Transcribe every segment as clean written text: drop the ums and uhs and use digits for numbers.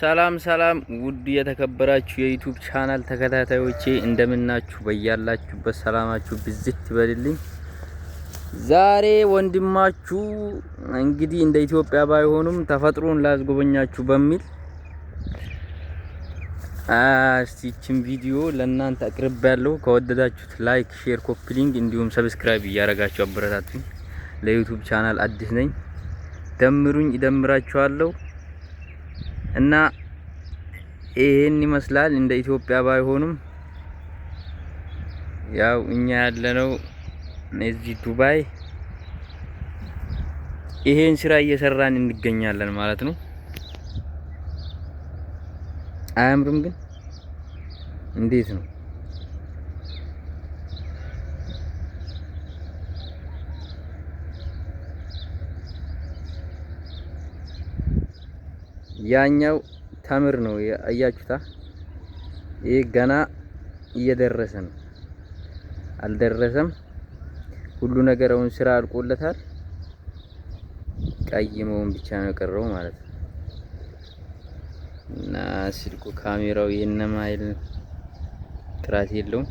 ሰላም ሰላም ውድ የተከበራችሁ የ YouTube channel ተከታታዮቼ እንደምናችሁ፣ በያላችሁበት ሰላማችሁ ብዝት ይበልልኝ። ዛሬ ወንድማችሁ እንግዲህ እንደ ኢትዮጵያ ባይሆኑም ተፈጥሮን ላስጎበኛችሁ በሚል እስቲ ይህችን ቪዲዮ ለእናንተ አቅርቤያለሁ። ከወደዳችሁት like፣ share፣ copy link እንዲሁም subscribe እያደረጋችሁ አበረታቱኝ። ለ YouTube channel አዲስ ነኝ። ደምሩኝ፣ እደምራችኋለሁ እና ይሄን ይመስላል። እንደ ኢትዮጵያ ባይሆኑም ያው እኛ ያለነው እዚህ ዱባይ ይሄን ስራ እየሰራን እንገኛለን ማለት ነው። አያምርም ግን እንዴት ነው? ያኛው ተምር ነው አያችሁታ። ይህ ገና እየደረሰ ነው፣ አልደረሰም። ሁሉ ነገር አሁን ስራ አልቆለታል። ቀይ መሆን ብቻ ነው የቀረው ማለት ነው። እና ስልኩ ካሜራው የነማይል ጥራት የለውም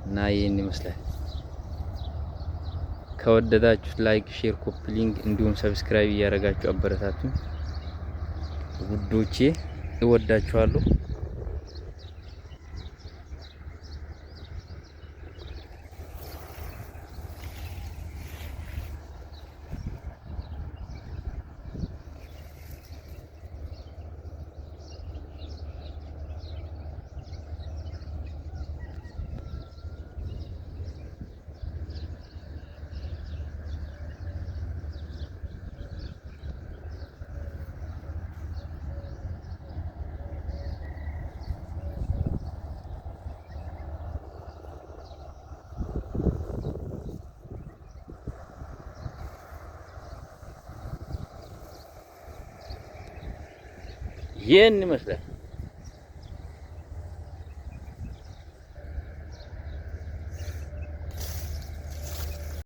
እና ይህን ይመስላል። ከወደዳችሁት like፣ share፣ copy link እንዲሁም subscribe እያደረጋችሁ አበረታቱኝ ውዶቼ፣ እወዳችኋለሁ። ይህን ይመስላል።